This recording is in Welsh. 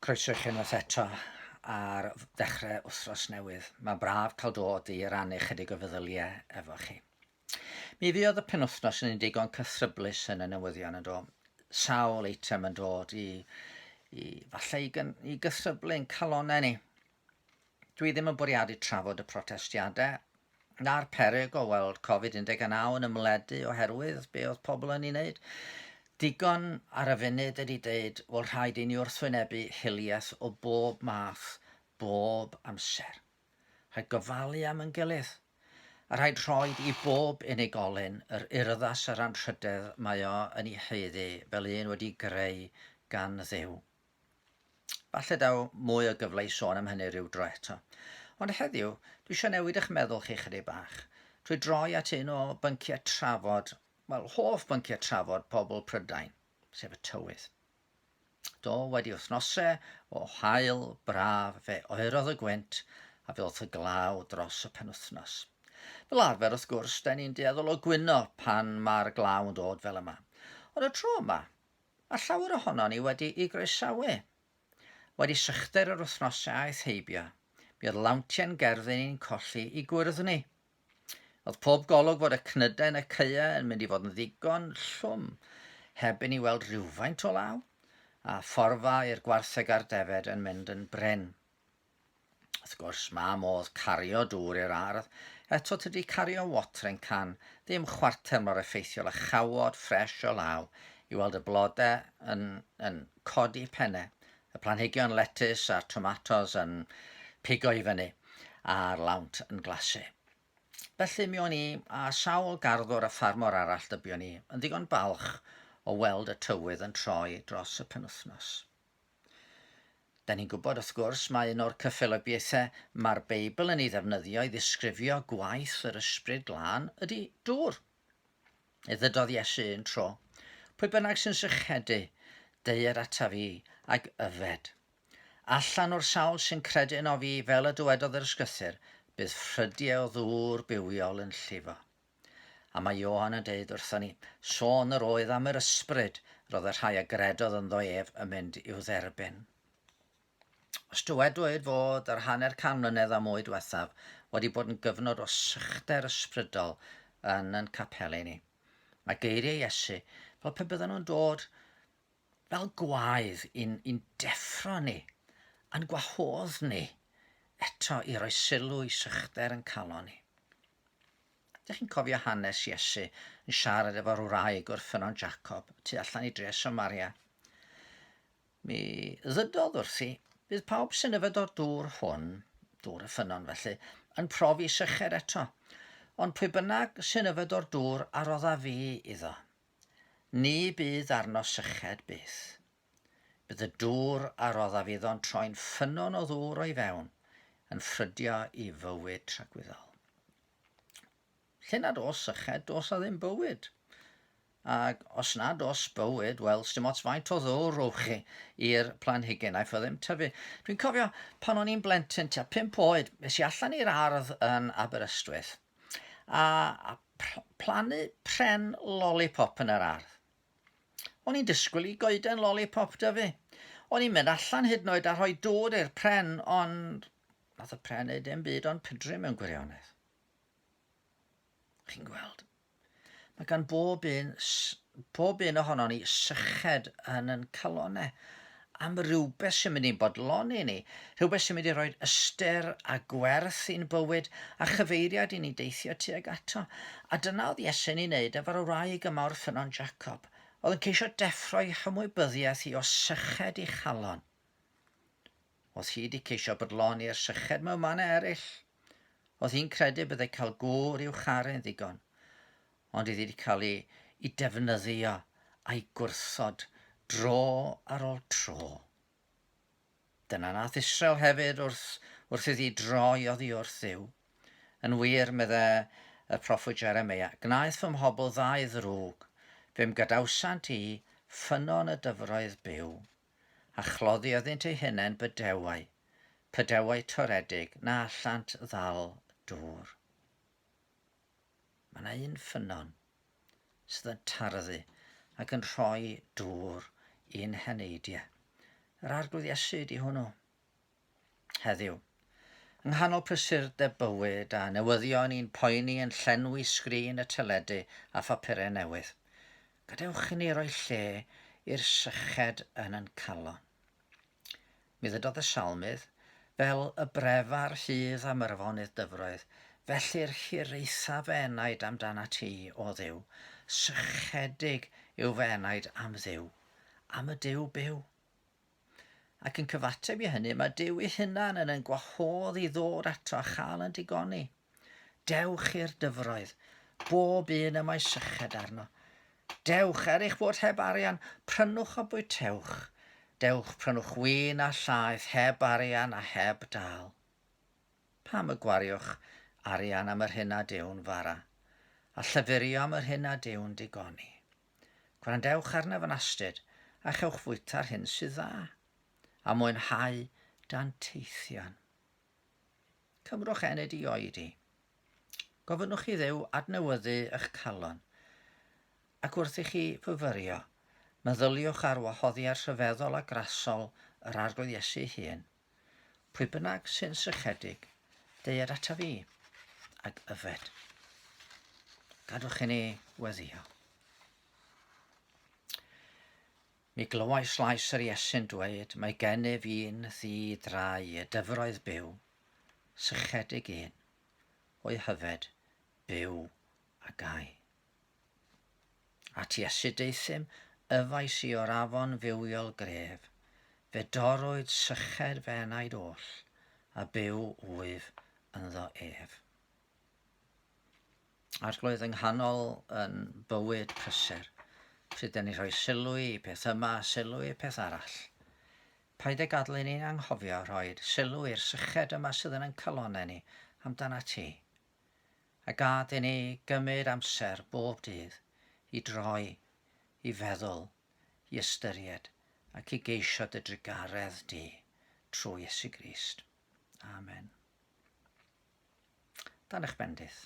Croeso i chi unwaith eto ar ddechrau wythnos newydd. Mae'n braf cael dod i rannu chydig o feddyliau efo chi. Mi fuodd y penwythnos yn un digon cythryblus yn y newyddion yn do. Sawl eitem yn dod i, i falle i, gyn, i gythryblu'n calonnau ni. Dwi ddim yn bwriadu trafod y protestiadau na'r peryg o weld Covid-19 yn ymledu oherwydd be oedd pobl yn ei wneud. Digon ar y funud ydy deud, wel rhaid i ni wrthwynebu hiliaeth o bob math, bob amser. Rhaid gofalu am yn gilydd. A rhaid rhoi i bob unigolyn yr urddas a'r anrhydedd mae o yn ei haeddu fel un wedi greu gan Dduw. Falle daw mwy o gyfle i sôn am hynny rhyw dro eto. Ond heddiw, dwi eisiau newid eich meddwl chi chydig bach, trwy droi at un o bynciau trafod, wel, hoff bynciau trafod pobl Prydain, sef y tywydd. Do, wedi wythnosau o haul braf, fe oerodd y gwynt a fe ddoth y glaw dros y penwythnos. Fel arfer, wrth gwrs, da ni'n dueddol o gwyno pan mae'r glaw yn dod fel yma. Ond y tro yma, Mae llawer ohonon ni wedi'i groesawu. Wedi sychder yr wythnosau aeth heibio, mi oedd lawntiau'n gerddi ni'n colli i gwyrddni. Oedd pob golwg fod y cnydau yn y caeau yn mynd i fod yn ddigon llwm heb i ni weld rhywfaint o law, a phorfa i'r gwartheg a'r defaid yn mynd yn brin. Wrth gwrs, mae modd cario dŵr i'r ardd, eto tydi cario watering can ddim chwarter mor effeithiol â chawod ffresh o law i weld y blode yn, yn codi penne, y planhigion letys a'r tomatos yn pigo i fyny a'r lawnt yn glasu. Felly mi o'n i, a sawl garddwr a ffarmwr arall dybion i, yn ddigon balch o weld y tywydd yn troi dros y penwythnos. Da ni'n gwybod, wrth gwrs, mae un o'r cyffelybiaethau mae'r Beibl yn ei ddefnyddio i ddisgrifio gwaith yr Ysbryd Glân ydy dŵr. Ei ddydodd Iesu un tro, pwy bynnag sy'n sychedu, deued ataf fi ag yfed. Allan o'r sawl sy'n credu yno fi, fel y dywedodd yr Ysgrythur, bydd ffrydiau o ddŵr bywiol yn llifo. A mae Ioan yn deud wrthon ni, sôn yr oedd am yr ysbryd roedd y rhai a gredodd ynddo ef yn mynd i'w dderbyn. Os dywedwyd fod yr hanner can mlynedd a mwy diwethaf wedi bod yn gyfnod o sychder ysbrydol yn yn capeli ni, mae geiriau Iesu fel pe bydden nhw'n dod fel gwaedd i'n, i'n deffro ni, a'n gwahodd ni eto i roi sylw i sychder yn calon ni. Ydych chi'n cofio hanes Iesu yn siarad efo'r wraig wrth ffynnon Jacob tu allan i dre Samaria? Mi ddydodd wrthi, bydd pawb sy'n yfed o'r dŵr hwn, dŵr y ffynnon felly, yn profi syched eto. Ond pwy bynnag sy'n yfed o'r dŵr a rodda fi iddo, ni bydd arno syched byth. Bydd y dŵr a roddaf iddo'n troi'n ffynnon o ddŵr o'i fewn, yn ffrydio i fywyd tragwyddol. Lle nad oes syched, does na ddim bywyd. Ac os nad oes bywyd, wel, sdim ots faint o ddŵr rowch chi i'r planhigyn, aiff o ddim tyfu. Dwi'n cofio pan o'n i'n blentyn, tua 5 oed, es i allan i'r ardd yn Aberystwyth a, a plannu pren lollipop yn yr ardd. O'n i'n disgwyl i goeden lollipop dyfu. O'n i'n mynd allan hyd yn oed a rhoi dŵr i'r pren, ond nath y pren neud dim byd ond pydru mewn gwirionedd. Chi'n gweld? Mae gan bob un, pob un ohonon ni syched yn yn calonau am rywbeth sy'n mynd i'n bodloni ni, rhywbeth sy'n mynd i roi ystyr a gwerth i'n bywyd a chyfeiriad i ni deithio tuag ato. A dyna oedd Iesu'n ei wneud efo'r wraig yma o'r ffynnon Jacob, oedd yn ceisio deffro'i hymwybyddiaeth hi o syched ei chalon. Oedd hi wedi ceisio bodloni'r syched mewn mannau eraill. Oedd hi'n credu byddai cael gŵr i'w charu'n ddigon, ond iddi wedi cael ei, ei defnyddio a'i gwrthod dro ar ôl tro. Dyna nath Israel hefyd wrth, wrth iddi droi oddi wrth Dduw. Yn wir, medde y proffwyd Jeremeia, gwnaeth fy mhobl ddau ddrwg, fe'm gadawsant i, ffynnon y dyfroedd byw, a chloddi iddynt eu hunain bydewau, pydewau toredig na allant ddal dŵr. Mae yna un ffynnon sydd yn tarddu ac yn rhoi dŵr i'n heneidiau. Yr Arglwydd Iesu ydi hwnnw. Heddiw, yng nghanol prysurdeb bywyd a newyddion i'n poeni yn llenwi sgrin y teledu a phapurau newydd, gadewch i ni roi lle i'r syched yn yn calon. Mi ddydodd y Salmydd, Fel y brefar rhydd am yr afonydd dyfroedd, felly'r hiraetha fy enaid amdanat ti, O Dduw, sychedig yw fy enaid am Dduw, am y Duw byw. Ac yn cyfateb i hynny, mae Duw ei hunan yn ein gwahodd i ddod ato a chael yn digoni. Dewch i'r dyfroedd, bob un y mae syched arno. Dewch, er eich bod heb arian, prynwch a bwytewch. Dewch, prynwch win a llaeth, heb arian a heb dâl. Pam y gwariwch arian am yr hyn nad yw'n fara, a llyfurio am yr hyn nad yw'n digoni? Gwrandewch arnaf yn astud, a chewch fwyta'r hyn sydd dda, a mwynhau danteithion. Cymrwch ennyd i oedi. Gofynnwch i Dduw adnewyddu eich calon, ac wrth i chi fyfyrio, meddyliwch ar wahoddiad rhyfeddol a grasol yr Arglwydd Iesu ei hun, Pwy bynnag sy'n sychedig, deued ataf fi, ac yfed. Gadwch i ni weddio. Mi glywais lais yr Iesu'n dweud, Mae gennyf un ddi-drai y dyfroedd byw, sychedig un, o'i hyfed, byw a gai. At Iesu deuthum, yfais i o'r afon fywiol gref, fe dorrwyd syched fy enaid oll, a byw wyf ynddo ef. Arglwydd, yng nghanol yn bywyd prysur, pryd dyn ni rhoi sylw i peth yma, sylw i peth arall, paid â gadael i ni'n anghofio rhoi sylw i'r syched yma sydd yn ein calonnau ni amdana ti. A gad i ni gymryd amser bob dydd i droi, i feddwl, i ystyried ac i geisio dy drugaredd di trwy Iesu Grist. Amen. Dan eich bendith.